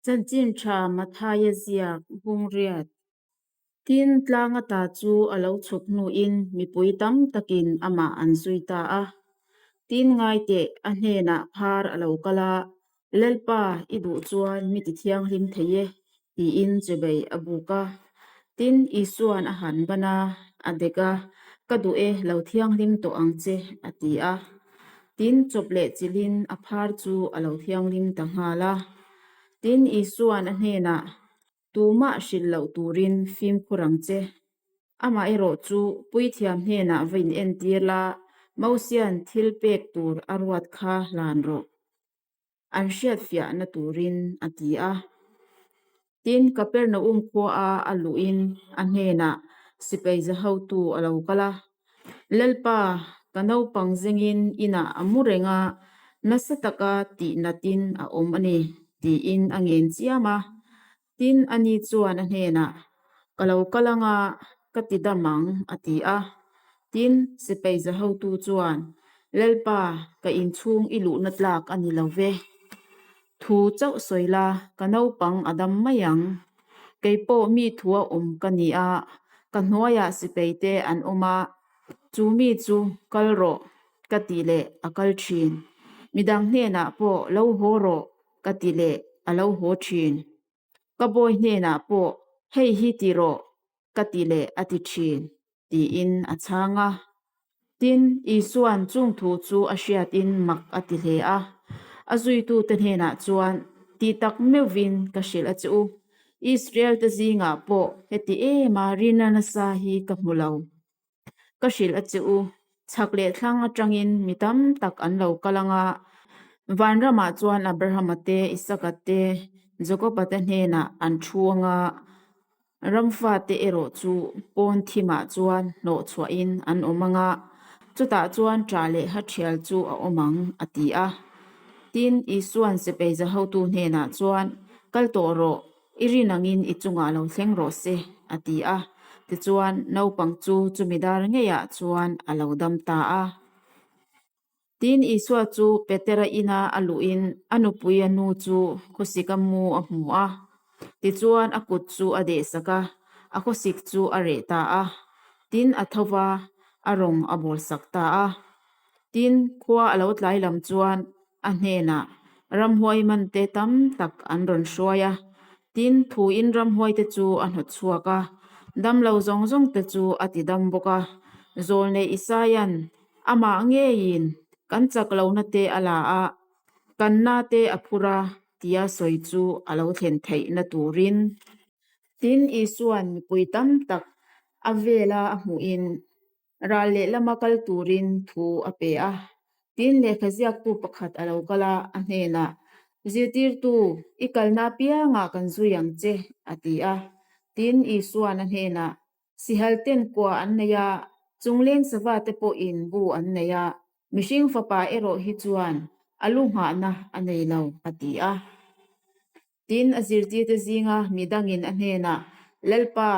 Chanchin tha Mathaia ziak bung riat. Tin, tlang ata chu a lo chhuk hnuin mipui tam takin amah an zui ta a. Tin, ngaiteh, a hnenah phar a lo kal a, Lalpa, i duh chuan mi ti thianghlim thei e, tiin chebei a buk a. Tin, Isua'n a han ban a, a dek a, Ka duh e, lo thianghlim tawh ang che, a ti a. Tin, chawp leh chilhin a phar chu a lo thianghlim ta nghal a. Tin, Isua'n a hnenah, Tumah hrilh loh turin fimkhur ang che. Amaherawh chu Puithiam hnenah va inentir la, Mosia'n thil pek tur a ruat kha hlan rawh. An hriatfiahna turin a ti a. Tin, Kapernaum khuaa a luhin a hnenah sipai za hotu a lo kal a, Lalpa, ka naupang zengin inah a mu reng a, nasa taka tih natin a awm a ni, tiin a ngen chiam a. Tin, ani chuan a hnenah, Ka lo kal anga ka ti dam ang, a ti a. Tin, sipai za hotu chuan, Lalpa, ka inchhung i luhna tlak a ni lo ve. Thu chauh sawi la, ka naupang a dam mai ang. Kei pawh mi thua awm ka ni a, ka hnuaiah sipai te an awm a, chu mi chu kal rawh ka ti leh a kal thin. Midang hnenah pawh lo haw rawh ka ti leh a lo haw thin. Ka bawi hnenah pawh hei hi ti rawh ka ti leh a ti thin, tiin a chhang a. Tin, Isua'n chung thu chu a hriatin mak a ti hle a. A zuitute hnenah chuan, Ti tak meuhvin ka hrilh a che u, Israel-te zingah pawh heti ema rina nasa hi ka hmu lo. Ka hrilh a che u, chhak leh thlang atangin mi tam tak an lo kal ang a, vanramah chuan Abrahama te, Isaka te, Jakoba te hnenah an thu ang a, ramfate erawh chu pawn thimah chuan hnawh chhuahin an awm ang a, chutah chuan ṭah leh hathial chu a awm ang, a ti a. Tin, Isua'n Sepeiza hotu hnenah chuan, Kal tawh rawh, I rin angin i chungah lo thleng rawh se, a ti a. Tichuan, naupang chu chumi dar ngeiah chuan a lo dam ta a. Tin, Isua chu Petera ina a luhin a nupui a nu chu khawsika mu a hmu a. Tichuan, a kut chu a dehsak a, a khawsik chu a reh ta a. Tin, a tho va, a rawng a bawlsak ta a. Tin, khua a lo tlai lam chuan A hnenah ramhuai mante tam tak an rawn hruai a, tin, thuin ramhuaite chu a hnawt chhuak a, damlo zawng zawngte chu a ti dam bawk a. Zawlnei Isaia'n amah ngeiin kan chak lohna te a la a, kan na te a phur a tia sawi chu a lo thlen theihna turin. Tin, Isua'n mipui tam tak a vela a hmuhin Ral lehlama kal turin thu a pe a. Tin, lehkha ziaktu pakhat a lo kal a, a hnenah, Zirtirtu, i kalna apiangah kan zui ang che, a ti a. Tin, Isua'n a hnenah, Sihal ten kua an nei a, chungleng sava te pawhin bu an nei a, mihring fapa erawh hi chuan a lu nghahna a nei lo, a ti a. Tin, a zirtirte zinga mi dangin a hnenah, Lalpa,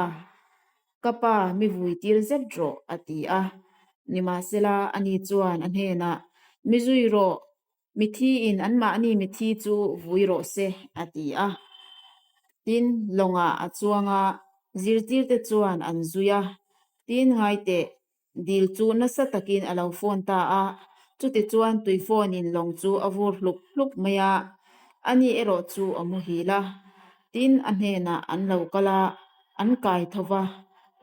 ka pa mi vui tir zet rawh, a ti a. Nimahsela, ani chuan a hnenah, Mi zui rawh, mithiin anmahni mithi chu vui rawh se, a ti a. Tin, lawngah a chuang a, zirtirte chuan an zui a. Tin, ngaiteh, Dil chu nasa takin a lo phone ta a, chutichuan tui phone in lawng chu a vur hlup hlup mai a, ani erawh chu a muhil a. Tin, a hnenah an lo kal a, an kai tho va,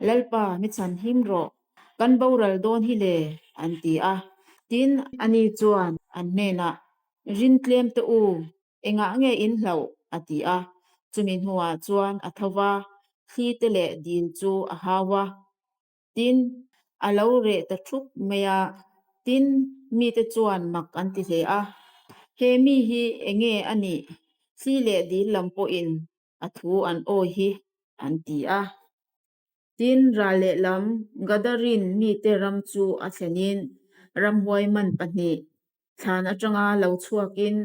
Lalpa, mi chhan him rawh, kan boral dawn hi le, an ti a. Tin, ani chuan an hnenah, Rin tlem te u, Engah nge in hlauh? a ti a. Chumi hnuah chuan a tho va, thli te leh dil chu a hau a. Tin, a lo reh ta thup mai a, tin, mite chuan mak an ti hle a. He mi hi enge a nih? Thli leh dil lam pawhin a thu an awi hi, an ti a. Tin, ral lehlam Gadarin mite ram chu a thlenin ramhuai man pahnih thlan atanga lo chhuakin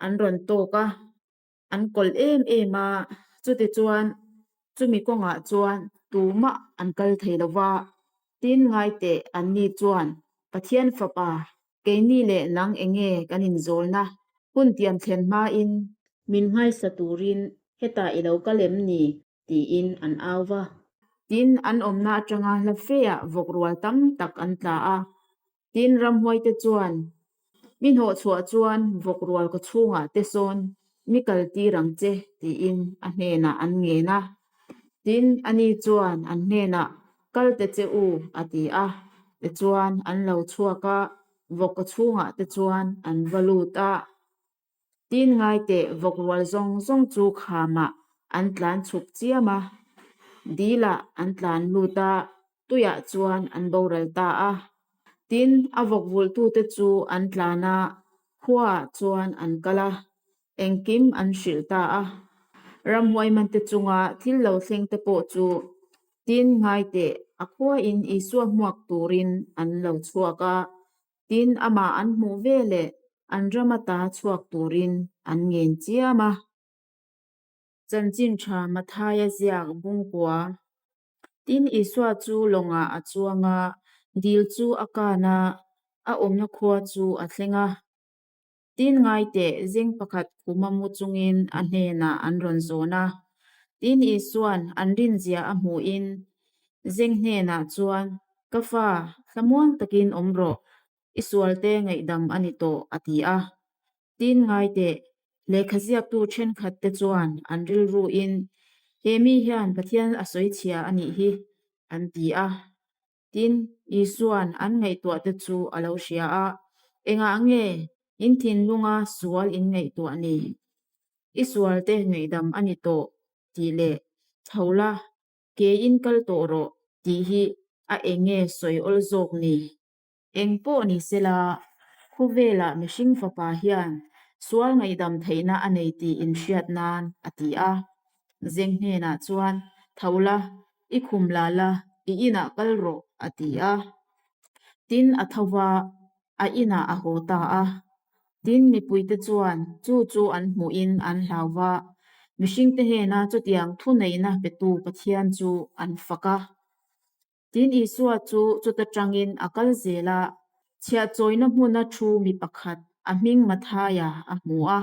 an rawn tawk a. An kawlh em em a, chutichuan chumi kawngah chuan tumah an kal thei lo va. Tin, ngaiteh anni chuan Pathian Fapa, keini leh nang enge kan inzawlna hun tiam thlen hmain? Min nghaisa turin hetah i lo kal em ni? tiin an au va. Tin, an awmna atanga hla feah vawk rual tam tak an tla a. Tin, ramhuaite chuan, Mi hnawhchhuah chuan vawk rual ka chhungah te sawn mi kal tir ang che, tiin a hnenah an ngen a. Tin, ani chuan an hnenah, Kal te che u, a ti a. Tichuan, an lo chhuak a, vawk ka chhungah te chuan an va lut a. Tin ngai teh vawk rual zawng zawng chu khamah an tlan chhuk chiam a, dilah an tlan lut a, tuiah chuan an boral ta a. Tin, a vawk vulhtute chu an tlan a, khuaah chuan an kal a, engkim an hrilh ta a. Ramhuai mante chunga thil lo thleng te pawh chu tin ngai teh a khuain Isua hmuak turin an lo chhuak a, Tin, amah an hmuh ve leh an ram ata chhuak turin an ngen chiam a. Chanchin tha Mathaia ziak bungkua. Tin, Isua chu lawngah a chuang a, dil chu a kan a, a awmna khua chu a thleng a. Tin, ngaiteh zeng pakhat khuma mu chungin a hnenah an rawn zawn a. Tin, Isua'n an rinzia a hmuhin zeng hnenah chuan, Ka fa, thlamuang takin awm rawh, i sualte ngaihdam a ni tawh, a ti a. Tin, ngaiteh, lehkha ziaktu thenkhatte chuan an rilruin, He mi hian Pathian a sawi chhia a nih hi, an ti a. Tin, Isua'n an ngaihtuahte chu a lo hria a, Engah nge in thinlunga sual in ngaihtuah ni? I sualte ngaihdam a ni tawh tih leh Tho la, keiin kal tawh rawh tih hi a eng nge sawi awl zawk ni? Eng pawh ni sela, khawvelah mihring fapa hian sual ngaihdam theihna a nei tih inhriat nan a ti a. Zeng hnenah chuan, Tho la, i khum la la, i inah kal rawh, a ti a. Tin, a tho va, a inah a haw ta a. Tin, mipuite chuan chu chu an hmuhin an hlau va, mihringte hnena chutiang thuneihna petu Pathian chu an fak a. Tin, Isua chu chuta tangin a kal zel a, chhiahchawina hmuna thu mi pakhat a hming Mathaia a hmu a.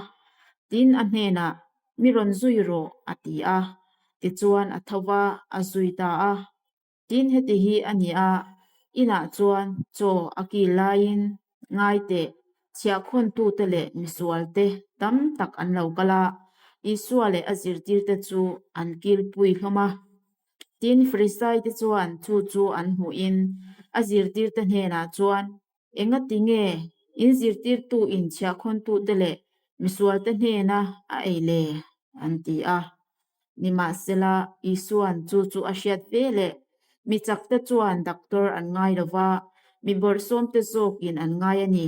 Tin, a hnenah, Mi rawn zui rawh, a ti a. Tichuan a tho va, a zui ta a. Tin, heti hi a ni a, inah chuan chaw a kil laiin ngai teh, chhiahkhawntute leh misualte tam tak an lo kal a, Isua leh a zirtirte chu an kilpui hlawm a. Tin, Farisaite chuan chu chu an hmuhin a zirtirte hnenah chuan, Engati nge in zirtirtu in chhiahkhawntute leh misualte hnena a ei le? an ti a. Nimahsela, Isua'n chu chu a hriat ve leh mi chakte chuan doctor an ngai lo va, mi bawrhsawmte zawkin an ngai a ni.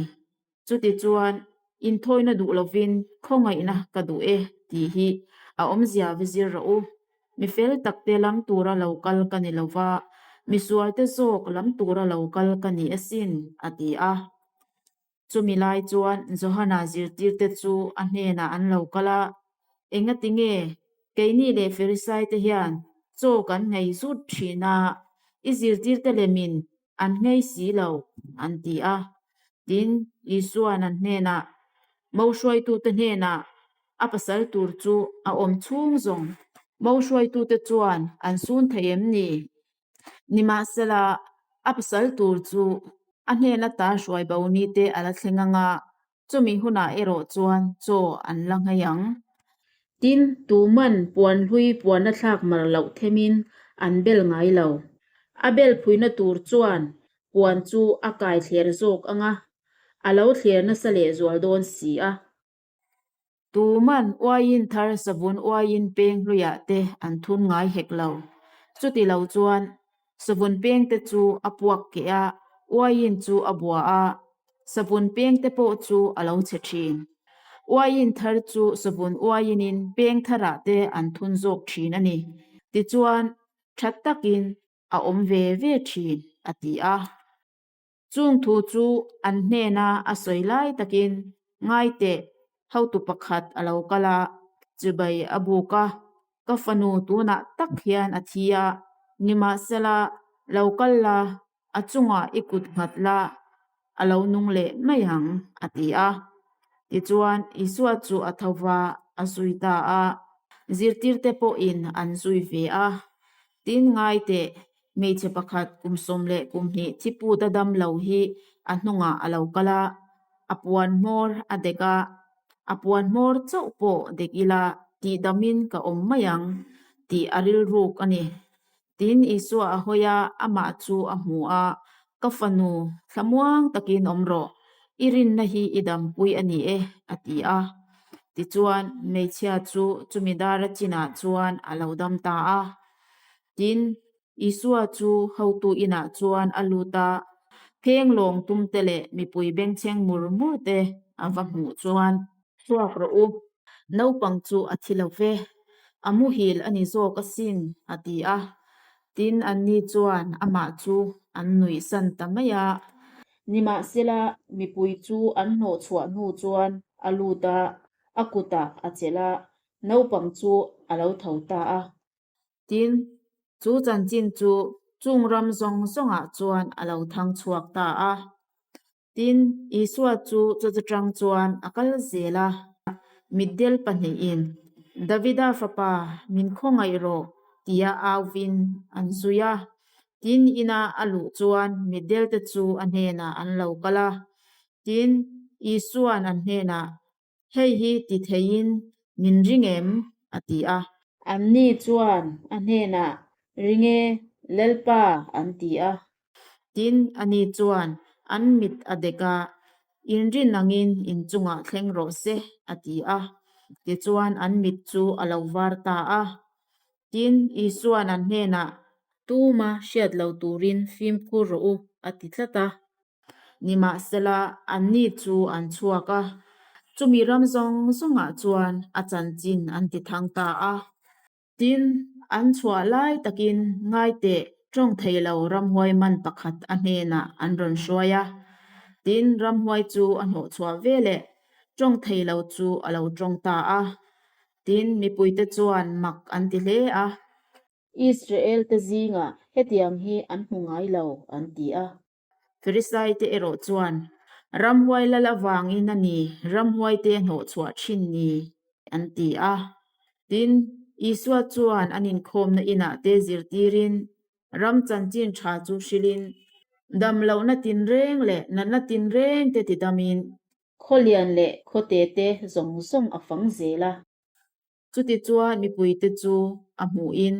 Chutichuan, inthawina duh lovin khawngaihna ka duh e tih hi a awmzia va zir rawh u. Mi fel takte lam tura lo kal ka ni lo va, mi sualte zawk lam tura lo kal ka ni asin, a ti a. Chumi lai chuan Johana zirtirte chu a hnenah an lo kal a, Engati nge keini leh Farisaite hian chaw kan nghei zut thin a, i zirtirte lemin an nghei si lo, an ti a. Tin, Isua'n an hnenah, Mo hruaitute hnenah a pasal tur chu a awm chhung zawng. Mo hruaitute chuan an sun thei em ni? Nimahsela, a pasal tur chu a hnen ata hruai bo ni te a la thleng ang a, chumi hunah erawh chuan chaw an la nghei ang. Tin, tuman puan hlui puana thlak mar loh themin an bel ngai lo. A bel phuina tur chuan puan chu a kai thler zawk ang a, a lo thler nasa lehzual dawn si a. Tuman uaiin thar savun uaiin peng hluiah te an thun ngai hek lo. Chuti lo chuan savun peng te chu a puak keh a, uaiin chu a bua a, savun peng te pawh chu a lo chhe thin. Uaiin thar chu savun uaiinin peng tharah te an thun zawk thin a ni. Tichuan, tha takin a awm ve ve thin, a ti a. Chung thu chu an hnena a sawi lai takin ngai teh, hotu pakhat a lo kal a, chibai a buk a, ka fanu tunah tak hian a thi a, nimahsela lo kal la, a chungah i kut nghat la, a lo nung leh mai ang, a ti a. Tichuan, Isua chu a tho va. a zui ta a. Zirtirte pawhin an zui ve a. Tin, ngai teh, hmeichhe pakhat kum sawm leh kum hnih thiputa dam lo hi a hnungah a lo kal a, a puan hmawr a dek a, a puan hmawr chauh pawh dek ila tihdamin ka awm mai ang tih a rilruk a ni. Tin, Isua a hawi a, amah chu a hmu a, Ka fanu, thlamuang takin awm rawh, i rinna hi i dampui a ni e, a ti a. Tichuan, hmeichhia chu chumi dara chinah chuan a lo dam ta a. Tin, Isua chu hotu inah chuan a lut a, pheng lawng tumte leh mipui bengchheng mur mur te a va hmuh chuan, Chhuak rawh u, naupang chu a thi lo ve, a muhil a ni zawk asin, a ti a. Tin, anni chuan amah chu an nuihsan ta mai a. Nimahsela, mipui chu an hnawhchhuah hnu chuan a lut a, a kutah a chelh a, naupang chu a lo tho ta a. Tin, chu chanchin chu chung ram zawng zawngah chuan a lo thang chhuak ta a. Tin, Isua chu chawchawtang chuan a kal zel a. Mitdel pahnihin, Davida fapa, min khawngaih rawh, tia auvin an zui a. Tin, ina a luh chuan mitdelte chu a hnenah an lo kal a. Tin, Isua'n an hnenah, Hei hi ti theiin min ring em? a ti a. Anni chuan a hnenah, Ring e, Lalpa, an ti a. Tin, ani chuan an mit a dek a, Inrin angin in chungah thleng rawh se, a ti a. Tichuan an mit chu a lo var ta a. Tin, Isua'n an hnenah, Tuma hriat lo turin fimkhur rawh u, a ti tlat a. Nimahsela, anni chu an chhuak a, chumi ram zawng zawngah chuan a chanchin an ti thang ta a. Tin, an chhuah lai takin ngaiteh tawng thei lo ramhuai man pakhat a hnenah an rawn hruai a. Tin, ramhuai chu a hnawhchhuah veleh tawng thei lo chu a lo tawng ta a. Tin, mipuite chuan mak an ti hle a. Israel-te zingah hetiang hi an hmu ngai lo, an ti a. Farisaite erawh chuan, Ramhuai lal avangin a ni, ramhuaite a hnawhchhuah thin ni, an ti a. Tin, Isua chuan an inkhawmna inah te zirtirin, ram chanchin tha chu hrilhin, damlohna tinreng leh natna tinreng te tidamin, Khawlian leh khawte te zawng zawng a fang zel a. Chutichuan mipuite chu a hmuhin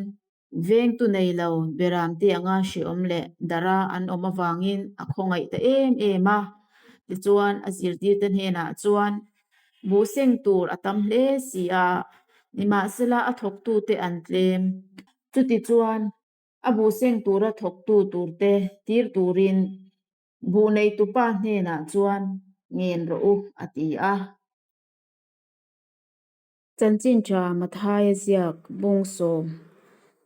vengtu nei lo beramte anga hrehawm leh dara an awm avangin a khawngaih ta em em a. Tichuan a zirtirte hnenah chuan buhseng tur a tam hle si a, nimahsela a thawktute an tlem. Chutichuan a buhseng tura thawktu turte tir turin buh neitupa hnenah chuan ngen rawh u a ti a. Chanchin tha Mathaia ziak bung sawm.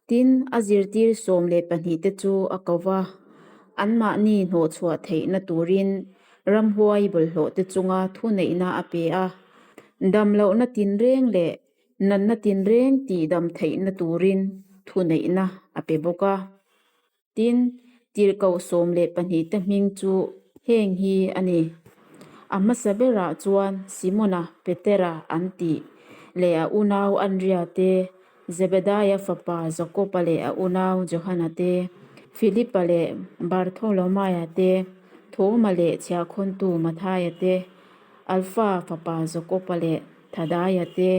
Tin, a zirtir 12 te chu a ko va, anmahni hnawhchhuah theihna turin ramhuai bawlhhlawh te chunga thuneihna a pe a, damlohna tinreng leh natna tinreng tihdam theihna turin thuneihna a pe bawk a. Tin, tirhkoh 12 te hming chu heng hi a ni. A hmasa berah chuan Simona Petera an tih leh a unau Andria te, Zebedaia fapa Jakoba leh a unau Johana te, Filipa leh Bartholomaia te, Thoma leh chhiahkhawntu Mathaia te, Alfa fapa Jakoba leh Thadaia te,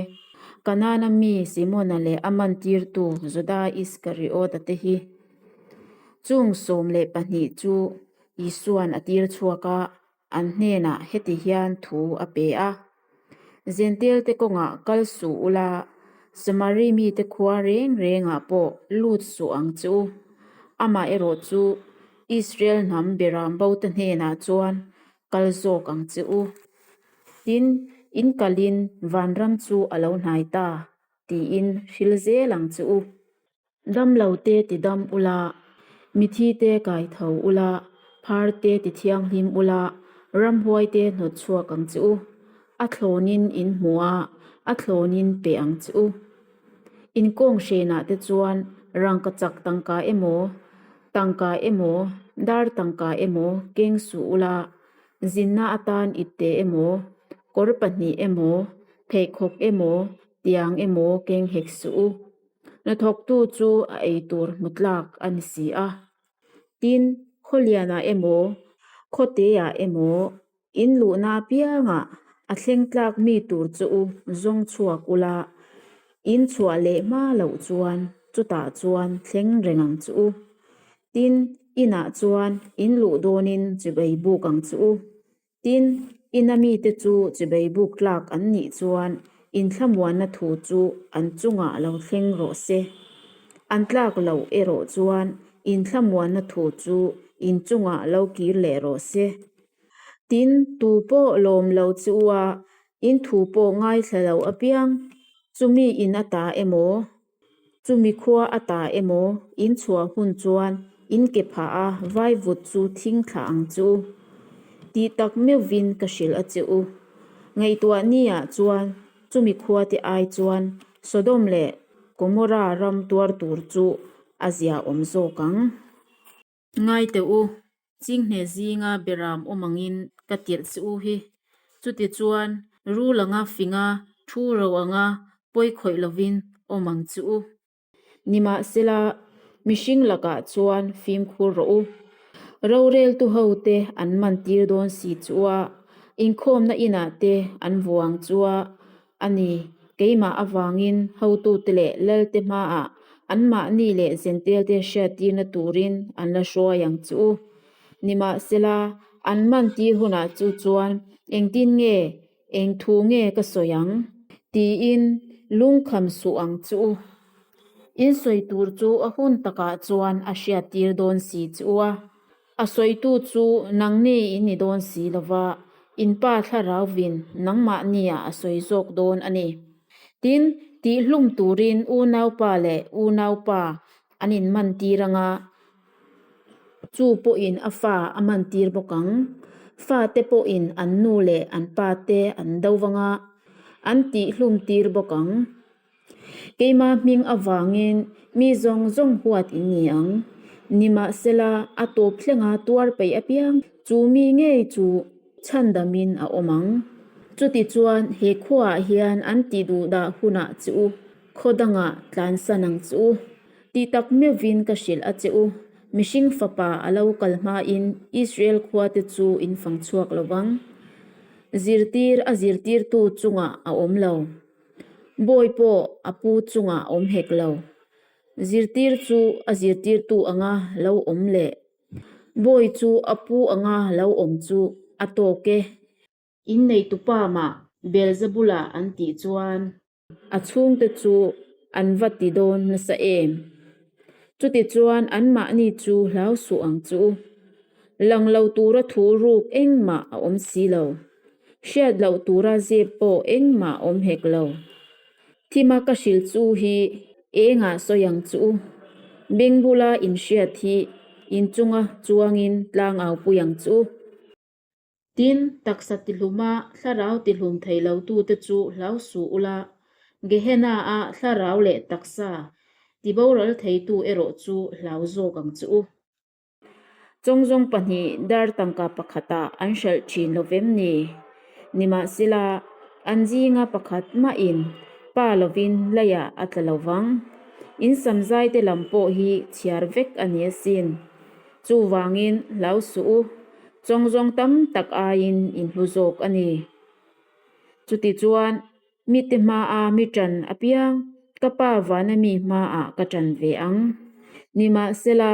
Kanana mi Simona leh a mantirtu Juda Iskariota te hi. Chung 12 chu Isua'n a tir chhuak a, an hnenah heti hian thu a pe a, Zentelte kawngah kal suh ula, Samari mite khua reng rengah pawh lut suh ang che u. Amaherawh chu Israel hnam beram bote hnenah chuan kal zawk ang che u. Tin, in kalin vanram chu a lo hnai ta, tiin hril zel ang che u. Damlo te ti dam ula, mithi te kai tho ula, phar te ti thianghlim ula, ramhuai te hnawt chhuak ang che u. A thlawnin in hmu a, a thlawnin pe ang che u. Inkawng hrenah te chuan rangka chak tangka emaw, tangka emaw, dar tangka emaw keng suh ula, Zinna atan ipte emaw, kawr pahnih emaw, Pheikhawk emaw, tiang emaw keng hek suh u. Hnathawktu chu a ei tur hmu tlak a ni si a. Tin, khawlianah emaw, khawteah emaw, in luhna apiangah a thleng tlak mi tur chu u zawng chhuak ula, in chhuah leh hma loh chuan chutah chuan thleng reng ang chu u. Tin, inah chuan in luh dawnin chibei buk ang chu u. Tin, ina mite chu chibei buk tlak an nih chuan inthlamuanna thu chu an chungah lo thleng rawh se. An tlak loh erawh chuan inthlamuanna thu chu in chungah lo kir leh rawh se. Tin, tu pawh lawm lo chu a in thu pawh ngaithla lo apiang, chumi in a ta emaw, Chumi khua a ta emaw, in chhuah hun chuan in ke phah a vaivut chu thing thlah ang chu. Tih tak meuhvin ka hrilh a che u. Ngaihtuah ni ah chuan chumi khua te ai chuan Sodom leh Gomorra ram tuar tur chu a zia awm zawk ang. Ngai teh u, chinghne zinga beram awm angin ka tirh che u hi. Chutichuan, rul anga finga thu ro anga pawi khawih lovin awm ang che u. Nimahsela, mihring lakah chuan fimkhur rawh u. Roreltu hote an man tir dawn si chu a, inkhawmna inah te an vuang chu a, A ni, keimah avangin hotute leh lalte hmaah anmahni leh Zentelte hriattirna turin an la hruai ang chu u. Nimahsela, an mantir hunah chu chuan engtin nge, eng thu nge ka sawi ang? Tiin lungkham suh ang chu u. In sawi tur chu a hun takah chuan a hriattir dawn si chu a. A sawitu chu nangni in ni dawn si lova, in pa thlarauvin nangmahniah a sawi zawk dawn a ni. Tin, tihhlum turin unaupa leh unaupa an inmantir anga, chu pawhin a fa a mantir bawk ang. Fate pawhin an nu leh an pate an do vanga, an tihhlumtir bawk ang. Keimah hming avangin mi zawng zawng huat in ni ang. Nimahsela, a tawp thlenga tuar peih apiang chu mi ngei chu chhandamin a awm ang. Chutichuan he khuaah hian an tih duh dah hunah che u, khaw dangah tlansan ang che u. Tih tak meuhvin ka hrilh a che u, mihring fapa a lo kal hmain Israel khuate chu in fang chhuak lo vang. Zirtir a zirtirtu chungah a awm lo. Bawi pawh a pu chungah awm hek lo. Zirtir chu a zirtirtu anga lo awm leh Bawi chu a pu anga lo awm chu a tawk e. Inneitupa mah Beelzebula an tih chuan a chhungte chu an va ti dawn nasa em? Chutichuan anmahni chu hlau suh ang chu. Lang lo tura thu ruk engmah a awm si lo. Hriat loh tura zep pawh engmah a awm hek lo. Thima ka hrilh chu hi engah sawi ang chu. Beng bula inhriat hi inchunga chuangin tlangau pui ang chu. Tin, taksa tihluma thlarau tihlum thei lotute chu hlau suh ula, Gehenna-a thlarau leh taksa tiboral theitu erawh chu hlau zawk ang che u. Chawngzawng pahnih dar tangka pakhatah an hralh thin lo vem ni? Nimahsela, an zinga pakhat mahin pa lovin leiah a tla lo vang. In samzaite lam pawh hi chhiar vek a ni asin. Chuvangin hlau suh u, chawngzawng tam tak aiin in hlu zawk a ni. Chutichuan, mite hmaa mi ṭan apiang ka Pa vana mi hmaah ka ṭan ve ang. Nimahsela,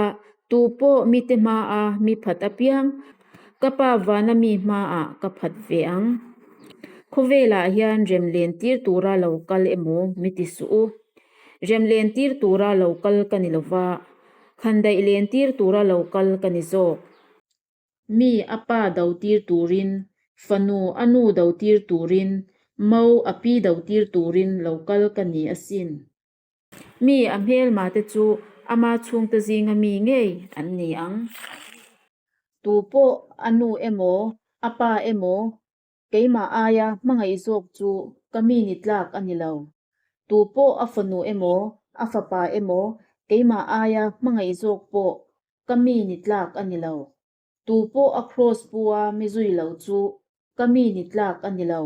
tu pawh mite hmaa mi phat apiang ka Pa vana mi hmaah ka phat ve ang. Khawvelah hian rem lentir tura lo kal emaw mi ti suh u. Rem lentir tura lo kal ka ni lova, Khandaih lentir tura lo kal ka ni zawk. Mi a pa do tir turin, fanu a nu do tir turin, mo a pi do tir turin lo kal ka ni asin. Mi a hmelma te chu ama chhungte zinga mi ngei an ni ang. Tu pawh a nu emaw, a pa emaw Keimah aia hmangaih zawk chu ka mi ni tlak a ni lo. Tu pawh a fanu emaw, a fapa emaw keimah aia hmangaih zawk pawh ka mi ni tlak a ni lo. Tu pawh a kraws pu a mi zui lo chu ka mi ni tlak a ni lo.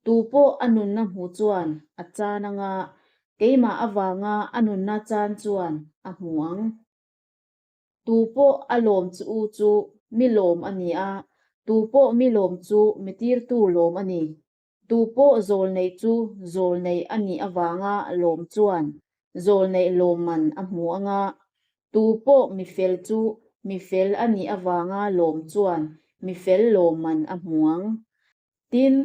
Tu pawh a nunna hmu chuan a chan anga, keimah avanga a nunna chan chuan a hmu ang. Tu pawh a lawm chu u chu mi lawm a ni a, tu pawh mi lawm chu mi tirtu lawm a ni. Tu pawh zawlneih chu zawlneih a nih avanga lawm chuan zawlneih lawmman a hmu anga, tu pawh mi fel chu mi fel a nih avanga lawm chuan mi fel lawmman a hmu ang. Tin,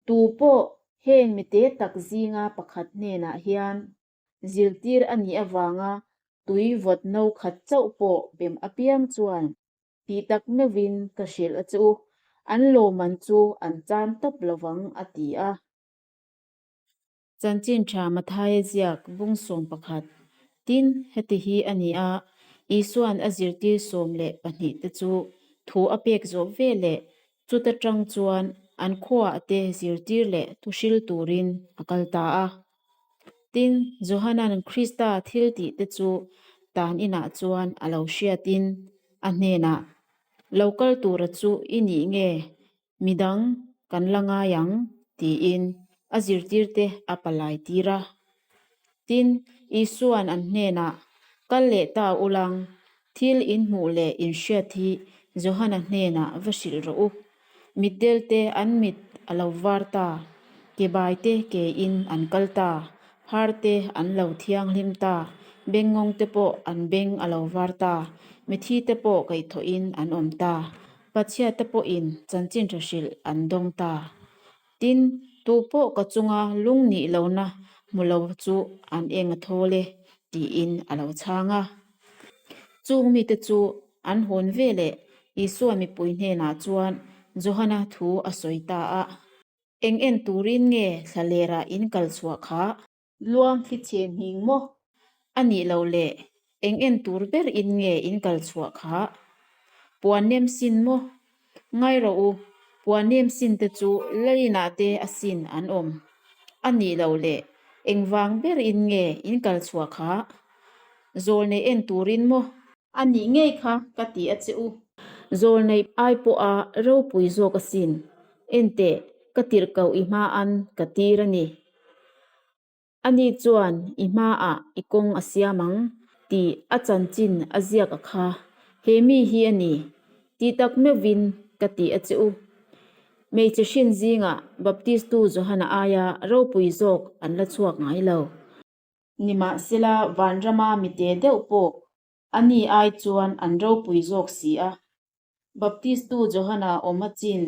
tu pawh heng mite tak zinga pakhat hnenah hian zirtir a nih avanga tui vawt no khat chauh pawh bem apiang chuan tih tak meuhin ka hrilh a che u, an lawmman chu an chan tawp lovang a ti a. Chanchin tha Mathaia ziak bung 11, Tin, heti hi a ni a, Isua'n a zirtir 12 te chu thu a pek zawh ve leh chuta tang chuan an khuaah te zirtir leh thu hril turin a kal ta a. Tin, Johana'n Krista thil tih te chu tan inah chuan a lo hriatin a hnenah, Lo kal tura chu i nih nge? Midang kan la ngai ang, tiin a zirtirte a palai tir a. Tin, Isua'n an hnenah, Kal leh ta ulang, thil in hmuh leh in hriat hi Johana hnenah va hrilh rawh u. Mitdelte an mit a lo var ta, kebaite kein an kal ta, pharte an lo thianghlim ta, bengngawngte pawh an beng a lo var ta, mithite pawh kaihthawhin an awm ta. Pathiate pawhin chanchin tha hrilh an dawng ta. Tin, tu pawh ka chunga lung nih lohna hmu lo chu an eng a thawl e, tiin a lo chhang a. Chung mite chu an hawn veleh Isua mipui hnenah chuan Johana thu a sawi ta a. Eng en turin nge thlalerah in kal chhuah kha? Luang thli chhe hming maw? A nih loh le, eng en tur ber in nge in kal chhuah kha? Puan nem sin maw? Ngai rawh u, puan nem sin te chu Lalina te a sin an awm. A nih loh le, eng vang ber in nge in kal chhuah kha? Zawlnei en turin maw? A nih ngei kha ka ti a che u. Zawlnei ai pawha ropui zawk asin. Enteh, ka tirh koh i hma an ka tir a ni. Ani chuan i hmaah i kawng a siam ang tih a chanchin a ziak a kha, he mi hi a ni tih tak meuhvin ka ti a che u. Hmeichhe hrin zingah Baptistu Johana aia ropui zawk an la chhuak ngai lo. Nimahsela vanrama mite deuh pawh Ani ai chuan an ropui zawk si a. Baptistu Johana awm a chin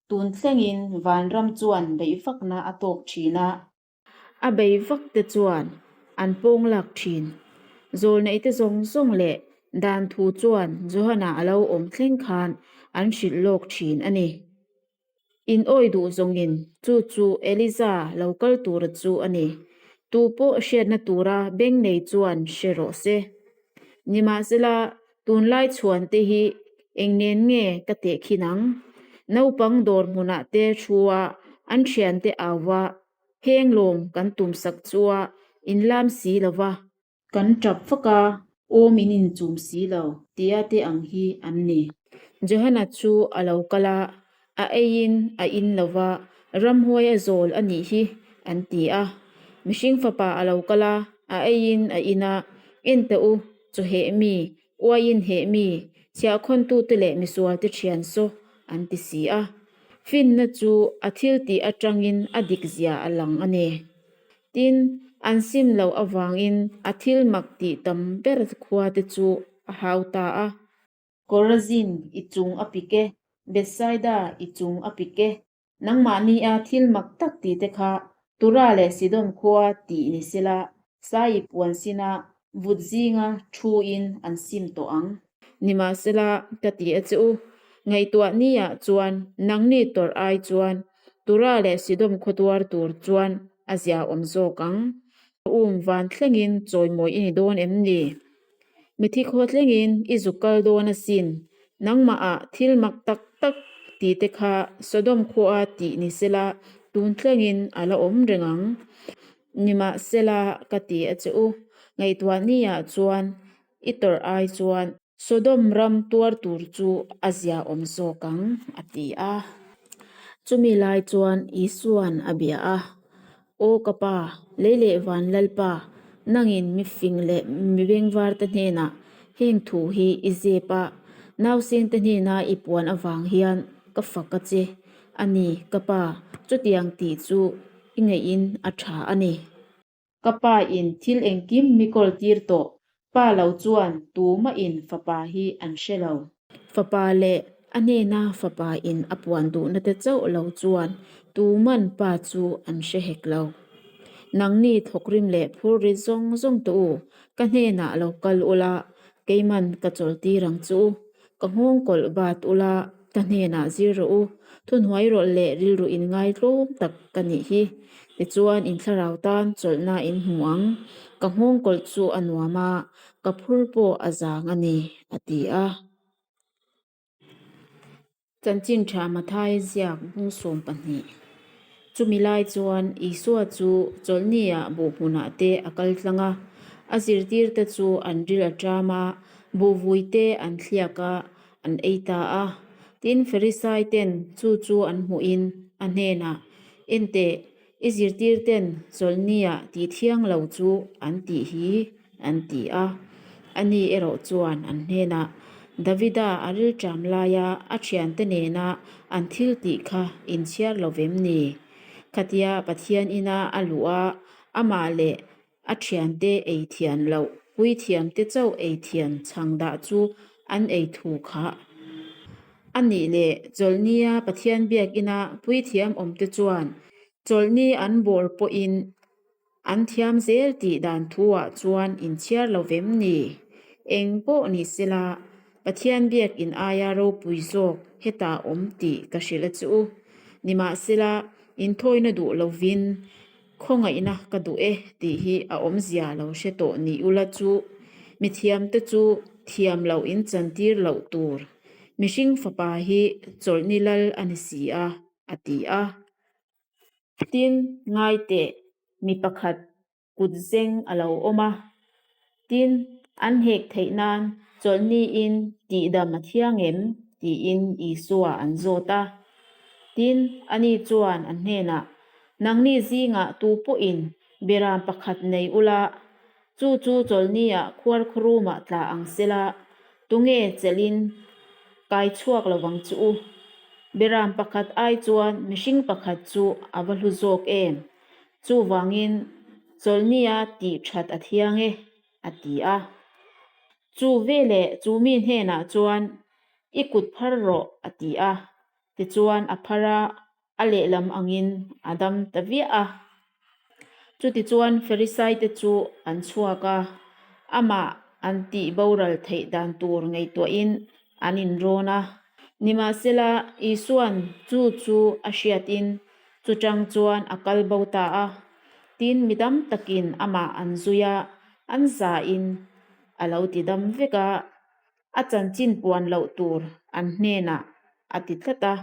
tun thlengin vanram chuan beih vakna a tawk thin a. A bei vak te chuan an pawng lak thin. Zawlneihte zawng zawng leh dan thu chuan Johana a lo awm thleng khan an hrilh lawk thin a ni. In awi duh zawngin chu chu Eliza lo kal tura chu a ni. Tu pawh hriatna tura beng nei chuan hre rawh se. Nimahsela, tunlai chhuan te hi eng nen nge ka tehkhin ang? Naupang dawr hmunah te thu a, an thiante au va, heng lawm kan tumsak chu a inlam si lo va. Kan tap vak a, awm in inchum si lo tia te ang hi an ni. Johana chu a lo kal a, a eiin a in lo va, ramhuai a zawl a nih hi an ti a. Mihring fapa a lo kal a, a eiin a in a, En teh u, chaw heh mi, uaiin heh mi, chhiahkhawntute leh misualte thian saw an ti si a. Finna chu a thiltih atangin a dikzia a lang a ni. Tin, an sim loh avangin a thil mak tih tam ber khua te chu a hau ta a. Korazin i chung a pik e, Bethsaida i chung a pik e, nangmahnia thil mak tak tih te kha Tura leh Sidon khua tih ni sela, Sai puan sina vut zinga thu in an sim tawh ang. Nimahsela, ka ti a che u, ngaihtuah niah chuan nangni tawrh ai chuan Tura leh Sidom khawtuar tur chuan a zia awm zawk ang. Um van thlengin chawimawi i ni dawn em ni? Mithi khaw thlengin i zuk kal dawn asin. Nangmahah thil mak tak tak tih te kha Sodom khua tih ni sela tun thlengin a la awm reng ang. Nimahsela ka ti a che u, ngaihtuah niah chuan i tawrh ai chuan Sodom ram tuar tur chu a zia awm zawk ang, a ti a. Chumi lai chuan Isua'n a bia a, Aw ka Pa, lei leh van Lalpa, nangin mi fing leh mi bengvarte hnenah heng thu hi i zep a, nausengte hnena i puan avang hian ka fak a che a ni, ka Pa, chutiang tih chu i ngeihin a tha a ni. Ka pa in thil engkim mi kawl tir tawh, pa lo chuan tumahin fapa hi an hre lo. Fapa leh a hnena fapa in a puan duhna te chauh lo chuan tuman pa chu an hre hek lo. Nangni thawkrim leh phurrit zawng zawng tawh u, ka hnenah lo kal ula, keiman ka chawl tir ang chu u. Ka nghawng kawlh bat ula, ka hnenah zir rawh u, thuhnuai rawlh leh rilru in ngaitlawm tak ka nih hi. Tichuan in thlarau tan chawlhna in hmu ang, ka nghawng kawlh chu a nuam a, ka phur pawh a zang a ni, a ti a. Chanchin tha Mathai ziak bung 12. Chumi lai chuan Isua chu chawlhniah buh hmunah te a kal tlang a, a zirtirte chu an ril a ṭam a, buhvui te an thliak a, an ei ta a. Tin, Farisai ten chu chu an hmuhin a hnenah, Enteh, i zirtirten chawlhniah tih thiang lo chu an tih hi, an ti a. Ani erawh chuan an hnenah, Davida a rilṭam laia a ṭhiante nena an thil tih kha inchhiar lo vem ni? Khatia Pathian ina a luh a, amah leh a ṭhiante ei thian loh, puithiamte chauh ei thian chhang dah chu an ei thu kha a nih leh chawlhnia Pathian biakina puithiam awmte chuan chawlhni an bawr pawhin An thiam zel tih dan thu-ah chuan inchhiar lo vem ni? Eng pawh ni sela, Pathian biakin aia ropui zawk hetah awm tih ka hrilh a chu. Nimahsela, inthawina duh lovin khawngaihna ka duh e tih hi a awmzia lo hre tawh ni ula chu mithiamte chu thiam loh inchantir loh tur. Mihring fapa hi chawlhni lal a ni si a, a ti a. Tin, ngai teh, mi pakhat kut zeng a lo awm a. Tin, an hek theih nan chawlhniin tihdam a thiang em? tiin Isua an zawt a. Tin, ani chuan an hnenah, Nangni zingah tu pawhin beram pakhat nei ula, chu chu chawlhniah khuarkhurumah tla ang sela, Tunge chelhin kai chhuak lo vang chu u? Beram pakhat ai chuan mihring pakhat chu a va hlu zawk em? Chuvangin chawlhnia tih that a thiang e, a ti a. Chu veleh chu mi hnenah chuan, I kut phar rawh, a ti a. Tichuan a phar a, a lehlam angin a dam ta viah a. Chutichuan Farisaite chu an chhuak a, amah an tih boral theih dan tur ngaihtuahin an inrawn a. Nimahsela, Isua'n chu chu a hriatin chutang chuan a kal bo ta a. Tin, mi tam takin amah an zui a, an zain a lo ti dam vek a, a chanchin puan loh tur an hnenah a ti tlat a.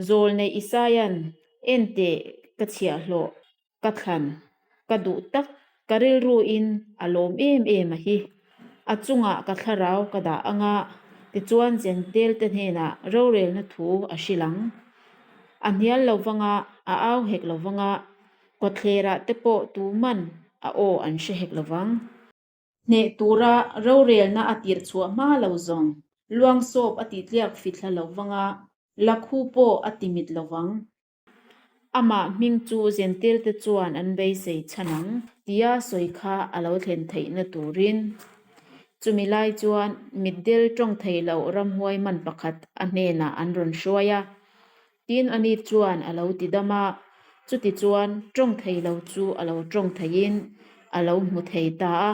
Zawlnei Isaia'n, Enteh, ka chhiahhlawh, ka thlan, ka duh tak, ka rilruin a lawm em em a hi. A chungah ka thlarau ka dah ang a, tichuan Jentail-te hnenah rorelna thu a hrilh ang. A hnial lo vang a, a au hek lo vang a, kawtthlerah te pawh tuman a aw an hre hek lo vang. Hneh tura rorelna a tirh chhuah hma lo zawng, luangsawp a titliak fithla lo vang a, lakhu pawh a timit lo vang. Amah hming chu Jentail-te chuan an beisei chhan ang tia sawi kha a lo thlen theihna turin. Chumi lai chuan mitdel tawng thei loh ramhuai man pakhat a hnenah an rawn hruai a, Tin, ani chuan a lo ti dam a, chutichuan tawng thei lo chu a lo tawng theiin a lo hmu thei ta a.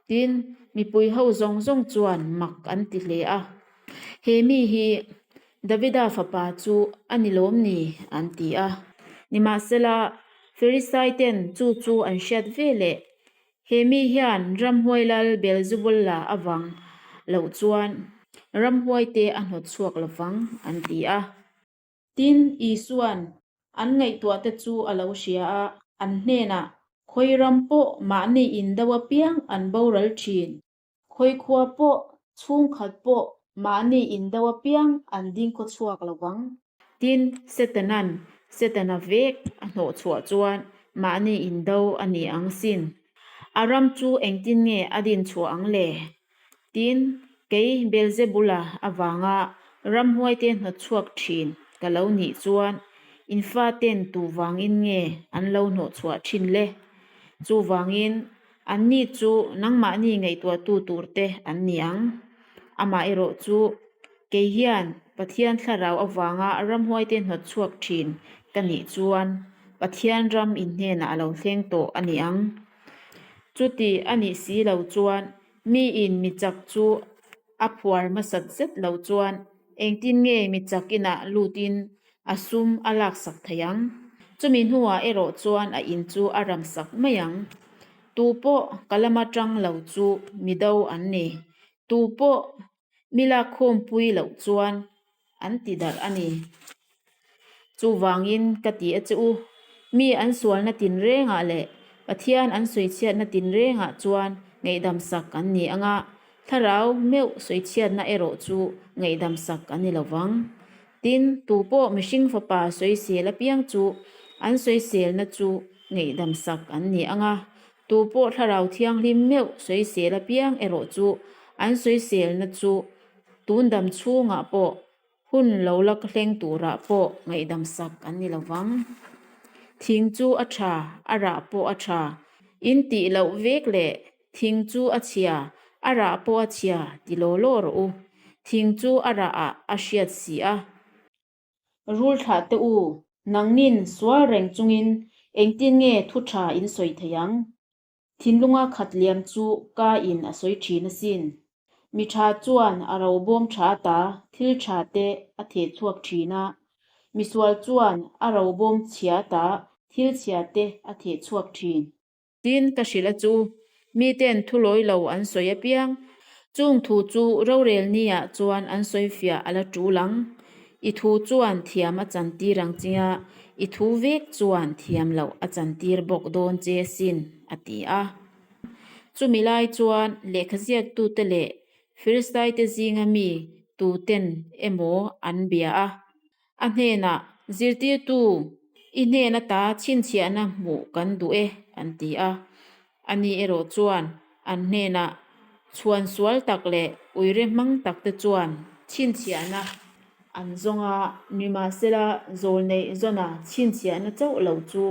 Tin, mipui ho zawng zawng chuan mak an ti hle a, He mi hi Davida fapa chu a ni lawm ni? an ti a. Nimahsela, Farisaiten chu chu an hriat ve leh, He mi hian ramhuai lal Beelzebul-a avang loh chuan ramhuaite a hnawt chhuak lo vang, an ti a. Tin, Isua'n an ngaihtuahte chu a lo hria a, an hnenah, Khawi ram pawh mahni in do apiang an boral thin, khawi khua pawh, chhungkhat pawh mahni in do apiang an ding khaw chhuak lo vang. Tin, Setanan Setana vek a hnawh chhuah chuan mahni indo a ni ang sin. A ram chu engtin nge a din chhuah ang le? Tin, kei Beelzebula avanga ramhuaite hnawt chhuak thin ka lo nih chuan in faten tu vangin nge an lo hnawh chhuah thin le? Chuvangin Anni chu nangmahni ngaihtuahtu turte an ni ang. Amaherawh chu, kei hian Pathian thlarau avanga ramhuaite hnawt chhuak thin ka nih chuan Pathian ram in hnenah a lo thleng tawh a ni ang. Chuti a nih si lo chuan miin mi chak chu a phuar hmasat zet lo chuan engtin nge mi chak inah lutin A sum a laksak thei ang. Chumi hnuah erawh chuan a in chu a ramsak mai ang. Tu pawh ka lama tang lo chu mi do an ni. Tu pawh mi lakkhawmpui loh chuan an ti darh a ni. Chuvangin ka ti a che u, mi an sualna tinrengah leh Pathian an sawichhiatna tinrengah chuan ngaihdamsak an ni anga, Thlarau meuh sawichhiatna erawh chu ngaihdamsak an ni lo vang. Tin, tu pawh mihring fapa sawisel apiang chu an sawiselna chu ngaihdamsak an ni ang a, tu pawh Thlarau Thianghlim meuh sawisel apiang erawh chu an sawiselna chu tun dam chhungah pawh Hun lo la hleng turah pawh ngaihdamsak an ni lo vang. Thing chu a tha, a rah pawh a tha. In tih loh vek leh thing chu a chhia, a rah pawh a chhia ti law law rawh u. Thing chu a rah ah a hriat si a. Rul thlah teh u, nangnin sual reng chungin engtin nge thu tha in sawi thei ang? Thinlunga khat liam chu ka in a sawi thin asin. Mi tha chuan a robawm tha ta thil tha te a theh chhuak thin a, misual chuan a robawm chhia ta thil chhia te a theh chhuak thin. Tin, ka hrilh a chu, miten thu lawi lo an sawi apiang, chung thu chu rorel ni ah chuan an sawi fiah a la tul ang. I thu chuan thiam a chantir ang che a, i thu vek chuan thiam loh a chantir bawk dawn che sin, a ti a. Chumi lai chuan lehkha ziaktute leh Firistaite zinga mi tuten emaw an bia a. A hnenah, Zirtirtu, i hnen ata chhinchhiahna hmuh kan duh e, an ti a. Ani erawh chuan an hnenah chhuan sual tak leh uire hmang tak te chuan chhinchhiahna an zawng a, nimahsela zawlneih zawna chhinchhiahna chauh lo chu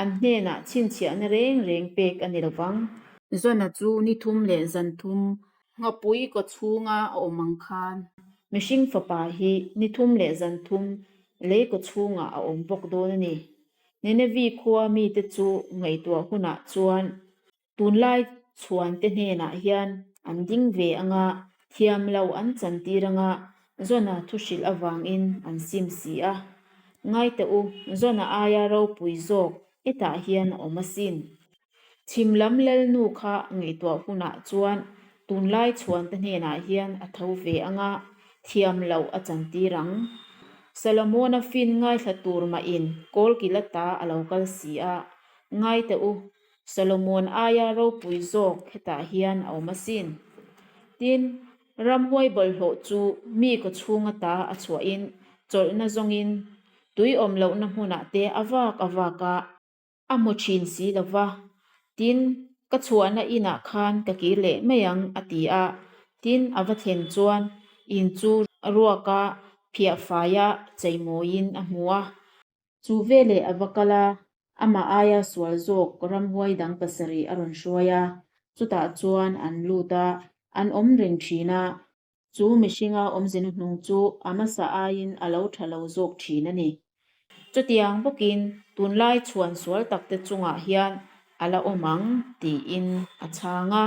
an hnenah chhinchhiahna reng reng pek a ni lo vang. Zawna chu ni thum leh zan thum Nghapui kaw chhunga a awm ang khan mihring fapa hi ni thum leh zan thum lei kaw chhungah a awm bawk dawn a ni. Ninevi khua mite chu ngaihtuah hunah chuan tunlai chhuante hnenah hian an ding ve anga thiam lo an chantir anga Jona thu hrilh avangin an sim si a. Ngaite u, Jona aia ropui zawk hetah hian a awm asin. Chhim lam lalnu kha ngaihtuah hunah chuan tunlai chhuante hnenah hian a tho ve anga thiam loh a chantir ang. Solomona fin ngaithla tur mahin kawlkil ata a lo kal si a, Ngai teh u, Solomon aia ropui zawk hetah hian a awm asin. Tin, ramhuai bawlhhlawh chu mi kaw chhung ata a chhuahin chawlhna zawngin tui awm lohna hmunah te a vak a vak a, A hmu thin si lo va, tin, ka chhuahna inah khan ka kir leh mai ang, a ti a. Tin, a va thlen chuan in chu ruaka phiah faia cheimawiin a hmu a. Chu veleh a va kal a, amah aia sual zawk ramhuai dang pasarih a rawn hruai a, chutah chuan an lut a, an awm reng thin a. Chu mihringa awmze hnuhnung chu a hmasa aiin a lo tha lo zawk thin a ni. Chutiang bawkin tunlai chhuan sual takte chungah hian a la awm ang tiin a chhang a.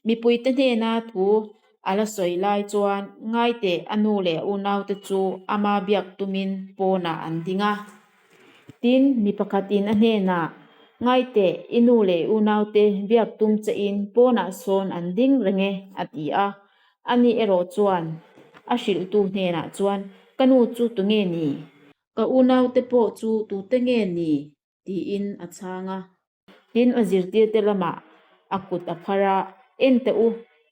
Mipuite hnena thu a la sawi lai chuan ngaiteh a nu leh a unaute chu ama biak tumin pawnah an ding a. Tin, mi pakhatin a hnenah, Ngaiteh, i nu leh i unaute biak tum chein pawnah sawn an ding reng e, a ti a. Ani erawh chuan a hrilhtu hnenah chuan, Ka nu chu tunge ni? Ka unaute pawh chu tute nge ni? tiin a chhang a. Tin, a zirtirte lamah a kut a phar a, En teh u,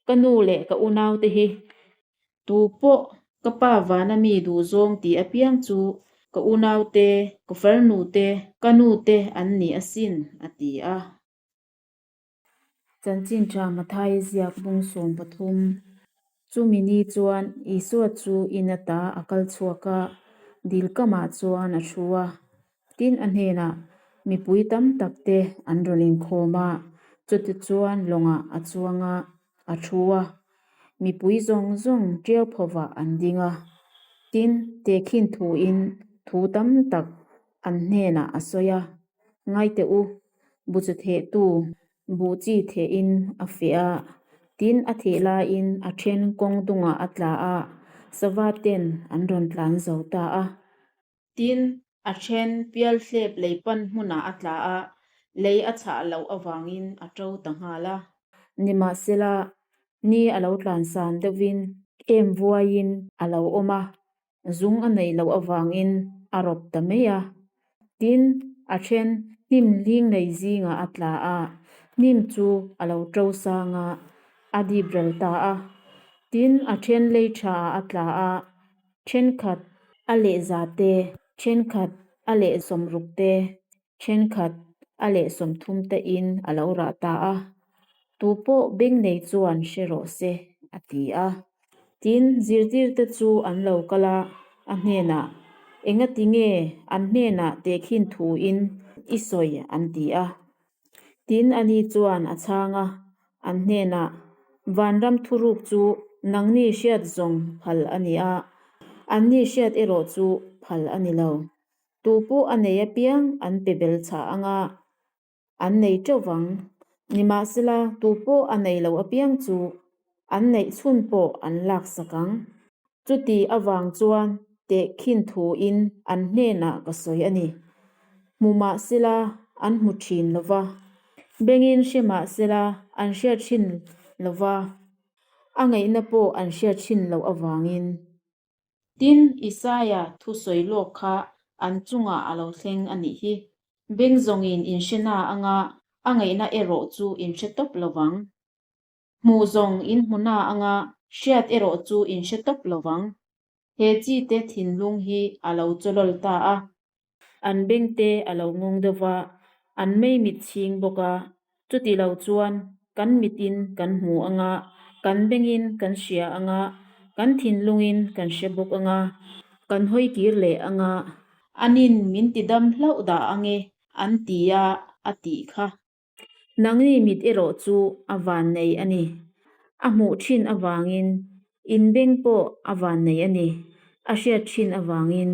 ka nu leh ka unaute hi. Tu pawh. Ka Pa vana mi duhzawng tih apiang chu ka unaute, ka farnute, ka nute an ni asin, a ti a. Chanchin tha Mathaia ziak bung 13. Chumi ni chuan Isua chu in ata a kal chhuak a, dil kamah chuan a thu a. Tin, a hnenah mipui tam tak te an rawn inkhawm a, chuti chuan lawngah a chuang a, a thu a. Mipui zawng zawng ṭiau phovah an ding a. Tin, tehkhin thuin thu tam tak an hnenah a sawi a, Ngaiteh u, bu chu thehtu buh chi thehin a feh a, tin a theh laiin a then kawng dungah a tla a, sava ten an rawn tlan zo ta a. Tin, a then pialthlep lei pan hmunah a tla a, lei a chhah loh avangin a to ta nghal a. Nimahsela, ni a lo tlan san deuhvin em vuaiin a lo awm a, Zung a neih loh avangin a rawp ta mai a. Tin, a then hnim hling nei zingah a tla a, hnim chu a lo to sang a, a dip ral ta a. Tin, a then lei thaah a tla a, thenkhat a leh za te, thenkhat a leh 60 te, Thenkhat a leh 30 te in a lo rah ta a, tu pawh beng nei chuan hre rawh se, a ti a. Tin, zirtirte chu an lo kal a, a hnenah, Engati nge an hnenah tehkhin thu in i sawi? an ti a. Tin, ani chuan a chhang a, an hnenah, Vanram thuruk chu nangni hriat zawng phal a ni a, anni hriat erawh chu phal a ni lo. Tu pawh a nei apiang an pe bel chhah ang a, an nei teuh vang. Nimahsela, tu pawh a nei lo apiang chu an neih chhun pawh an laksak ang. Chuti avang chuan tehkhin thuin an hnenah ka sawi a ni. Hmu mahsela an hmu thin lo va, bengin hre mahsela an hriat thin lo va, a ngaihna pawh an hriat thin loh avangin. Tin, Isaia thusawi lawk kha an chungah a lo thleng a nih hi. Beng zawngin in hre na anga a ngaihna erawh chu in hre tawp lo vang. Hmuh zawng in hmu na anga hriat erawh chu in hre tawp lo vang. He chite thinlung hi a lo chawlawl ta a. An bengte a lo ngawng deuh va, an mei mit chhing bawk a. Chuti lo chuan kan mitin kan hmu ang a, kan bengin kan hria ang a, kan thinlungin kan hre bawk ang a, kan hawi kir leh ang a. Anin min ti dam hlauh dah ang e, an ti a, a tih kha. Nangni mit erawh chu a vannei a ni. A hmuh thin avangin in beng pawh a vannei a ni. A hriat thin avangin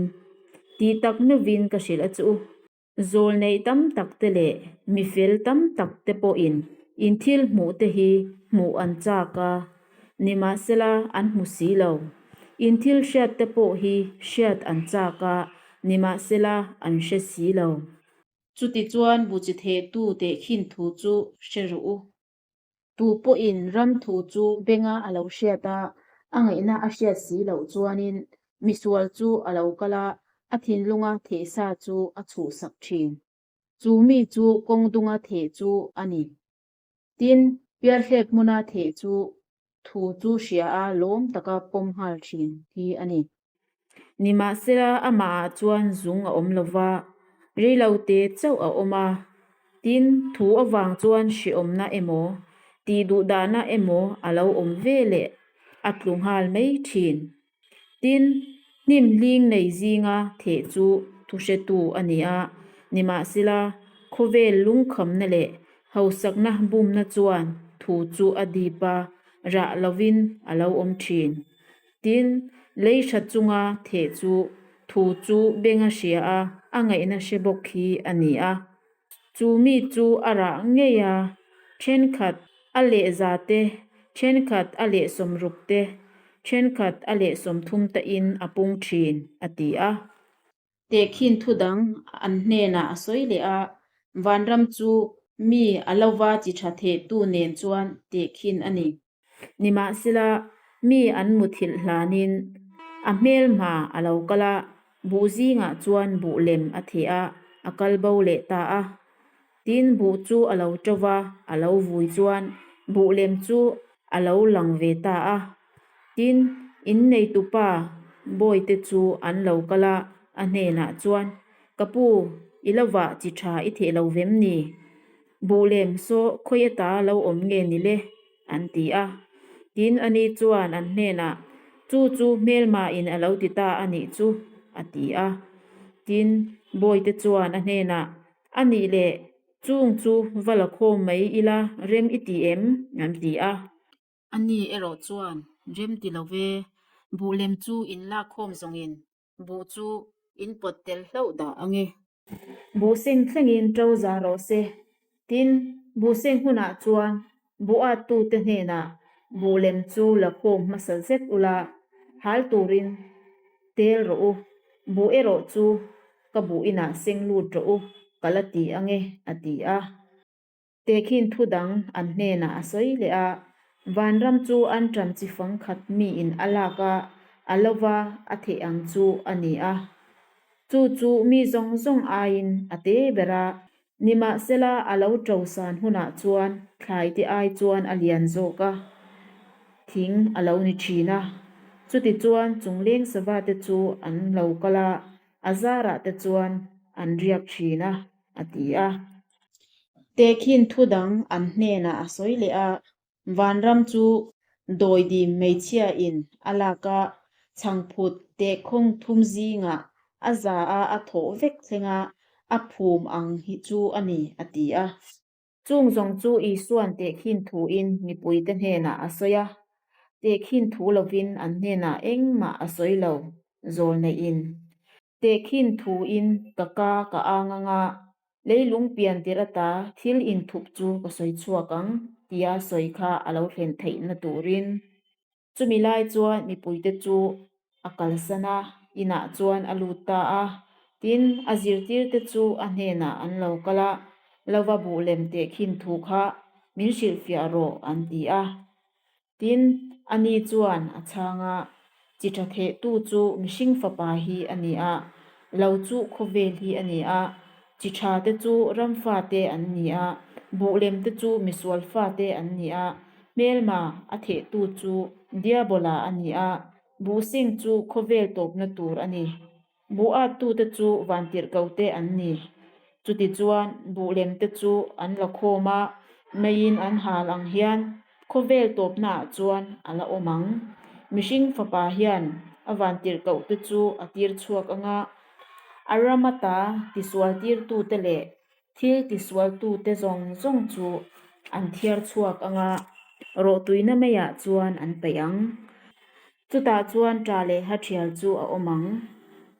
tih tak meuhvin ka hrilh a chu. Zawl neih tam tak te leh mi fel tam tak te pawhin in thil hmuh te hi hmuh an chak a, nimahsela an hmu si lo. In thil hriat te pawh hi hriat an chak a, nimahsela an hre si lo. Chutichuan buchi thehtu tehkhin thu chu hre rawh u. Tu pawhin ram thu chu benga a lo hriat a, a ngaihna a hriat si loh chuanin misual chu a lo kal a, a thinlunga theh sa chu a chhuhsak thin. Chu mi chu kawng dunga theh chu a ni. Tin, pialhlep hmuna theh chu thu chu hria a lawm taka pawm nghal thin hi a ni. Nimahsela amahah chuan zung a awm lo va, reilote chauh a awm a. Tin, thu avang chuan hreawmna emaw, tih duhdahna emaw a lo awm ve leh a tlu nghal mai thin. Tin, hnim hling nei zinga theh chu thuhretu a ni a, nimahsela khawvel lungkhamna leh hausakna bumna chuan thu chu a dip a, rah lovin a lo awm thin. Tin, lei tha chunga theh chu thu chu benga hria a, a ngaihna hre bawk hi a ni a. Chu mi chu a rah ngei a, thenkhat a leh za te, thenkhat a leh 60 te, thenkhat a leh 30 tain a pung thin, a ti a. Tehkhin thu dang an hnenah a sawi leh a, Vanram chu mi a lova chi tha thehtu nen chuan tehkhin a ni. Nimahsela, mi an muthilh hlanin a hmelhma a lo kal a, buh zingah chuan buh lem a theh a, a kal bo leh ta a. Tin, buh chu a lo to va, a lo vui chuan buh lem chu a lo lang ve ta a. Tin, Inneitupa bawite chu an lo kal a, a hnenah chuan, Ka pu, i lo vah chi tha i theh lo vem ni? Buh lem saw khawi ata lo awm nge ni le? an ti a. Tin, ani chuan an hnenah, Chu chu hmelmain a lo ti ta a nih chu, a ti a. Tin, bawite chuan a hnenah, A nih leh, chung chu va la khawm mai ila rem i ti em? an ti a. Ani erawh chuan, Rem ti lo ve, buh lem chu in lak khawm zawngin buh chu in pawt tel hlauh dah ang e. Buh seng thlengin ṭo za rawh se. Tin, buh seng hunah chuan buh attute hnenah buh lem chu la khawm hmasa zet ula, hal turin tel rawh u. Buh erawh chu ka buh inah seng lut rawh u, ka la ti ang e, a ti a. Tehkhin thu dang an hnenah a sawi leh a, Vanram chu an ṭam chi fang khat miin a lak a, a lo va a theih ang chu a ni a. Chu chu mi zawng zawng aiin a te ber a, nimahsela a lo ṭo san hunah chuan thlai te ai chuan a lian zawk a, thing a lo ni ṭhin a. Chutichuan chungleng sava te chu an lo kal a, a zarah te chuan an riak ṭhin a, a ti a. Tehkhin thu dang an hnenah a sawi leh a, Vanram chu dawidim hmeichhiain a lak a, chhangphut tehkhawng thum zingah a za a a thawh vek thlenga a phum ang hi chu a ni, a ti a. Chung zawng chu Isua'n tehkhin thuin mipuite hnenah a sawi a, tehkhin thu lovin an hnenah engmah a sawi lo, zawlneihin. Tehkhin thuin ka ka ka ang anga leilung pian tir ata thil inthup chu ka sawi chhuak ang tia sawi kha a lo thlen theihna turin. Chumi lai chuan mipuite chu a kalsan a, inah chuan a lut ta a. Tin, a zirtirte chu a hnenah an lo kal a, Lova buh lem tehkhin thu kha min hrilhfiah rawh an ti a. Tin, ani chuan a chhang a, Chi tha thehtu chu mihring fapa hi a ni a, lo chu khawvel hi a ni a, chi tha te chu ram fate an ni a, buh lem te chu misual fate an ni a, hmelma a thehtu chu Diabola a ni a, buh sing chu khawvel tawpna tur a ni. Buh attute chu vantirhkote an ni. Chutichuan, buh lemte chu an la khawm a, meiin an hal ang hian khawvel tawpnaah chuan a la awm ang. Mihring fapa hian a vantirhkohte chu a tir chhuak ang a, a ram ata tisualtirtute leh thil tisualtute zawng zawng chu an thiar chhuak ang a, rawhtuina meiah chuan an paih ang. Chutah chuan ṭa leh ha ṭhial chu a awm ang.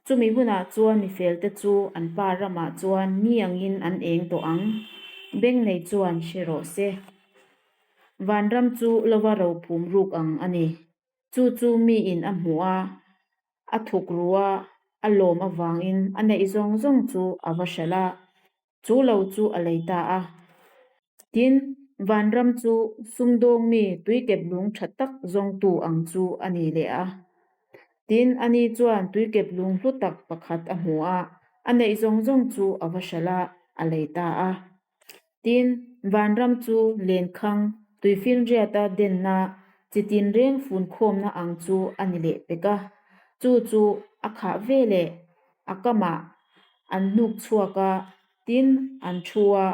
Chumi hunah chuan mifelte chu an pa ramah chuan ni angin an eng tawh ang. Beng nei chuan hre rawh se. Vanram chu lova rophum ruk ang a ni. Chu chu miin a hmuh a, a thuk ru a, a lawm avangin a neih zawng zawng chu a va hralh a, chu lo chu a lei ta a. Tin, vanram chu sumdawng mi tuikep lung tha tak zawngtu ang chu a ni leh a. Tin, ani chuan tuikep lung hlu tak pakhat a hmu a, a neih zawng zawng chu a va hralh a, a lei ta a. Tin, vanram chu lenkhang, tuifinriata denna, chi tinreng funkhawmna ang chu a ni leh pek a. Chu chu a khah ve leh a kamah an hnuk chhuak a, tin, an thu a,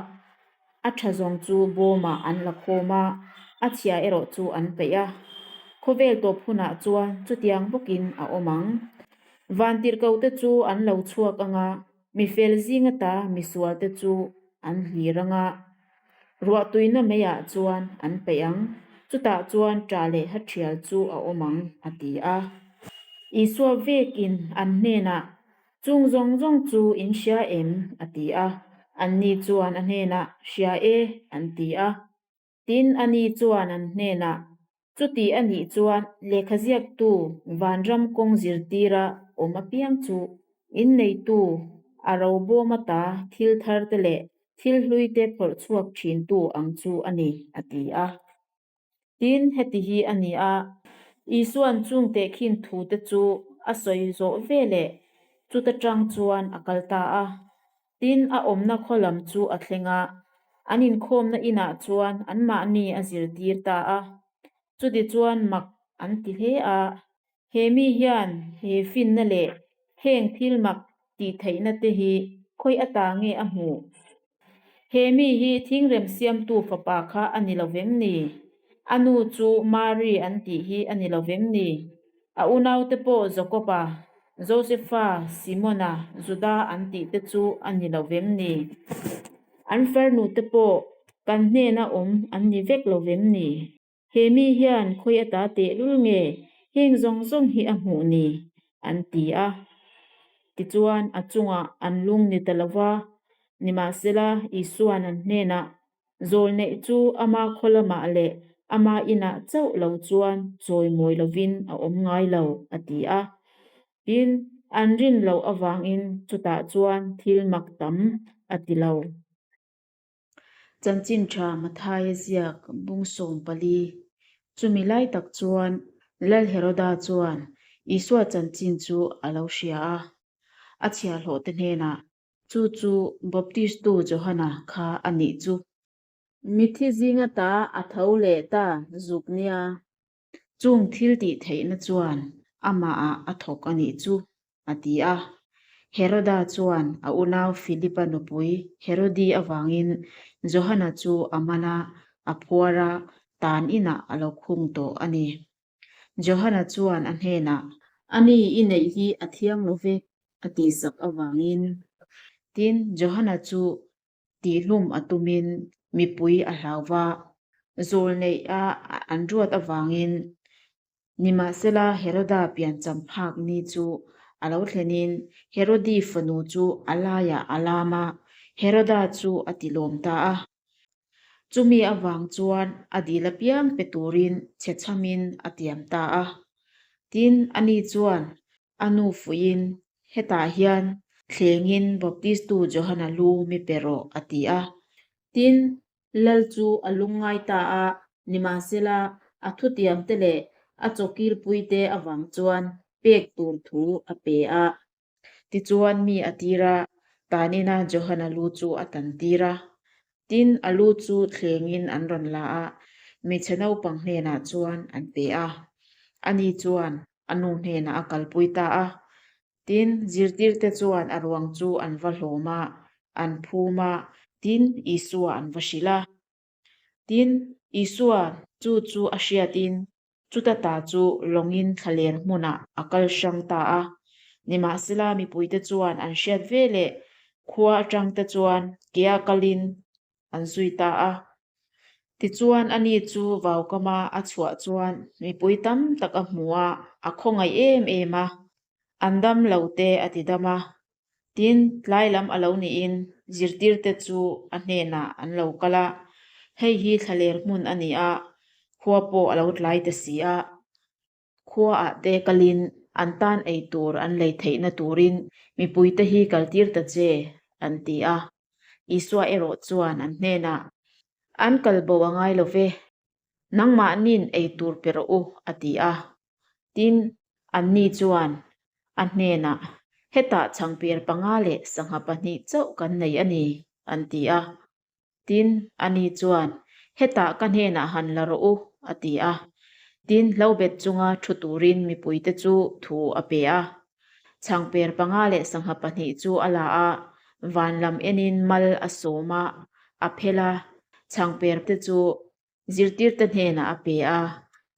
a tha zawng chu bawmah an la khawm a, a chhia erawh chu an peih a. Khawvel tawp hunah chuan chutiang bawkin a awm ang. Vantirhkote chu an lo chhuak ang a, Mi fel zing ata misualte chu an hlir ang a, ruahtuina meiah chuan an peih ang, chutah chuan ṭah leh hathial chu a awm ang, a ti a. Isua vekin an hnenah, Chung zawng zawng chu in hria em? a ti a. Anni chuan a hnenah, Hria e, an ti a. Tin, ani chuan an hnenah, Chuti a nih chuan lehkha ziaktu vanram kawng zirtira awm apiang chu inneitu a robawm ata thil thar te leh thil hlui te phawrh chhuak thintu ang chu a ni, a ti a. Tin, heti hi a ni a, Isua'n chung tehkhin thu te chu a sawi zawh veleh chuta tang chuan a kal ta a. Tin, a awmna khaw lam chu a thleng a, an inkhawmna inah chuan anmahni a zirtir ta a. Chutichuan mak an ti hle a. He mi hian he finna leh heng thil mak tih theihna te hi khawi ata nge a hmuh? He mi hi thingrem siamtu fapa kha a ni lo vem ni? A nu chu Mari an tih hi a ni lo vem ni? A unaute pawh Jakoba, Josefa, Simona, Juda an tih te chu a ni lo vem ni? An farnute pawh kan hnena awm an ni vek lo vem ni? He mi hian khawi ata tehlul nge heng zawng zawng hi a hmuh ni? an ti a. Tichuan, a chungah an lung ni ta lo va, nimahsela Isua'n an hnenah, Zawlneih chu ama khaw lamah leh ama inah chauh lo chuan chawimawi lovin a awm ngai lo, a ti a. Tin, an rin loh avangin chutah chuan thil mak tam a ti lo. Chanchin tha Mathaia ziak bung 14. Chumi lai tak chuan Lal Heroda chuan Isua chanchin chu a lo hria a, a chhiahhlawhte hnenah, Chu chu Baptistu Johana kha a nih chu. Mithi zinga ta a tho leh ta zuk nia. Chung thil tih theihna chuan amahah a thawk a nih chu, a ti a. Heroda chuan a unau Philipa nupui Herodi avangin Johana chu a man a, a phuar a, tan inah a lo khung tawh a ni. Johana chuan a hnenah, Ani i neih hi a thiang lo ve, a tihsak avangin. Tin, Johana chu Tihlum a tumin mipui a hlau va, zawl neih a an ruat avangin nimahsela Heroda piancham phak ni chu a lo thlenin Herodi fanu chu a laiah a lam a, Heroda chu a tilawm ta a. Chumi avang chuan a dil apiang pe turin chhechhamin a tiam ta a. Tin, ani chuan A nu fuiin, Hetah hian thlengin Baptistu Johana lu mi pe rawh, a ti a. Tin, Lal chu a lungngai ta a, nimahsela a thutiamte leh a chawkilpuite avang chuan pek tur thu a pe a. Tichuan mi a tir a, tanina Johana lu chu a tan tir a. Tin, a lu chu thlengin an rawn la a, hmeichhe naupang hnenah chuan an pe a. Ani chuan a nu hnenah a kalpui ta a. Tin, zirtirte chuan a ruang chu an va hlawm a, an phum a, tin, Isua an va hrilh a. Tin, Isua chu chu a hriatin chuta ta chu lawngin thlaler hmunah a kal hrang ta a. Nimahsela mipuite chuan an hriat ve leh khua atangte chuan kea kalin an zui ta a. Tichuan ani chu vaukama a chhuah chuan mipui tam tak a hmu a, a khawngaih em em a, an dam lo te a ti dam a. Tin, tlai lam a lo niin zirtirte chu a hnenah an lo kal a, hei hi thlaler hmun a ni a, khua pawh a lo tlai ta si a. Khuaah te kalin an tan ei tur an lei theihna turin mipuite hi kaltir ta che, an ti a. Isua erawh chuan an hnenah, An kal bo a ngai lo ve, nangmahni'n ei tur pe rawh u, a ti a. Tin, anni chuan a hnenah, Hetah chhangper panga leh sangha pahnih chauh kan nei a ni, an ti a. Tin, ani chuan, Hetah ka hnenah han la rawh u, a ti a. Tin, hlobet chunga thu turin mipuite chu thu a pe a. Chhangper panga leh sangha pahnih chu a la a, van lam enin mal a sawm a, a phel a. Chhangper te chu zirtirte hnenah a pe a.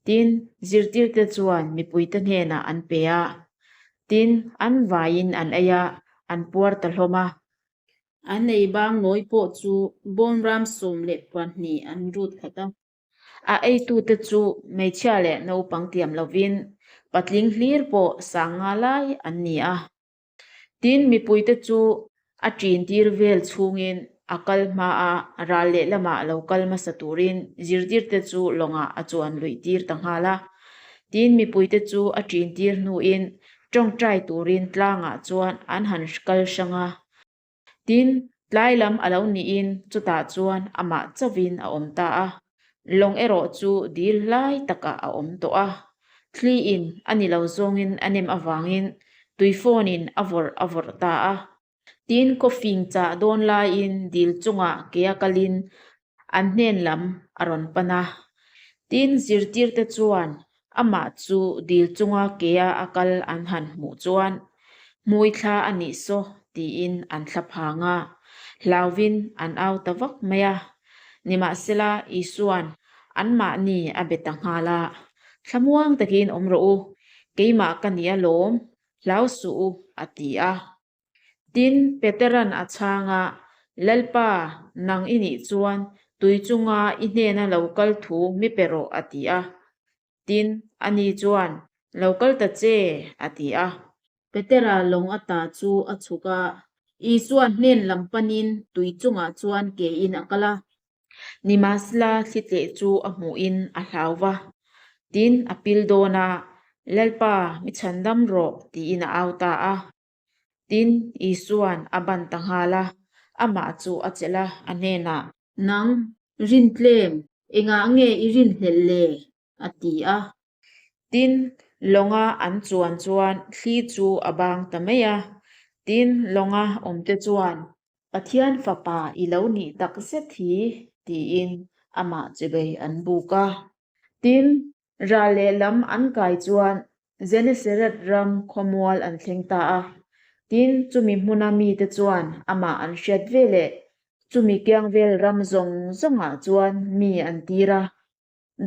Tin, zirtirte chuan mipuite hnenah an pe a. Tin, an vaiin an ei a, an puar ta hlawm a. An ei bang nawi pawh chu bawmram 12 an rut khat a. A eitute chu hmeichhia leh naupang tiam lovin patling hlir pawh sang nga lai an ni a. Tin, mipuite chu a ṭin tir vel chhungin a kal hma a, ral lehlamah lo kal hmasa turin zirtirte chu lawngah a chuan luih tir ta nghal a. Tin, mipuite chu a ṭin tir hnuin ṭawngṭai turin tlangah chuan an han kal hrang a. Tin, tlai lam a lo niin chutah chuan amah chauhin a awm ta a. Lawng erawh chu dil hlai takah a awm tawh a. Thliin a ni lo zawngin a nem avangin tuifawnin a vawrh a vawrh ta a. Tin, kawfing chah dawn laiin dil chungah kea kalin an hnen lam a rawn pan a. Tin, zirtirte chuan Amah chu dil chunga kea a kal an han hmuh chuan, Hmui thla a nih saw, tiin an thla phang a, hlauvin an au ta vak mai a. Nimahsela, Isua'n anmahni a be ta nghal a, Thlamuang takin awm rawh u, keimah ka ni alawm, hlau suh u, a ti a. Tin, Petera'n a chhang a, Lalpa, nang i nih chuan tui chunga i hnena lo kal thu mi pe rawh, a ti a. Tin, ani chuan, Lo kal ta che, a ti a. Petera lawng ata chu a chhuk a, Isua hnen lam panin tui chungah chuan kein a kal a. Nimahsela thlitleh chu a hmuhin a hlau va, tin, a pil dawn a, Lalpa, mi chhandam rawh, tiin a au ta a. Tin, Isua'n a ban ta nghal a, amah chu a chelh a, a hnenah. Nang, rintlem, engah nge i rinhlelh le? a ti a. Tin, lawnga an chuan chuan thli chu a bang ta mai a. Tin, lawnga awmte chuan, Pathian Fapa i lo nih tak zet hi, tiin amah chibei an buk a. Tin, ral lehlam an kai chuan Genesaret ram khawmual an thleng ta a. Tin, chumi hmuna mite chuan amah an hriat veleh chumi kiang vel ram zawng zawngah chuan mi an tir a.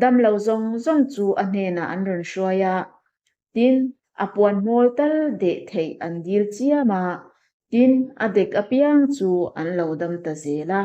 Damlo zawng zawng chu a hnenah an rawn hruai a, tin, a puan hmawl tal deh theih an dil chiam a, tin, a dek apiang chu an lo dam ta zel a.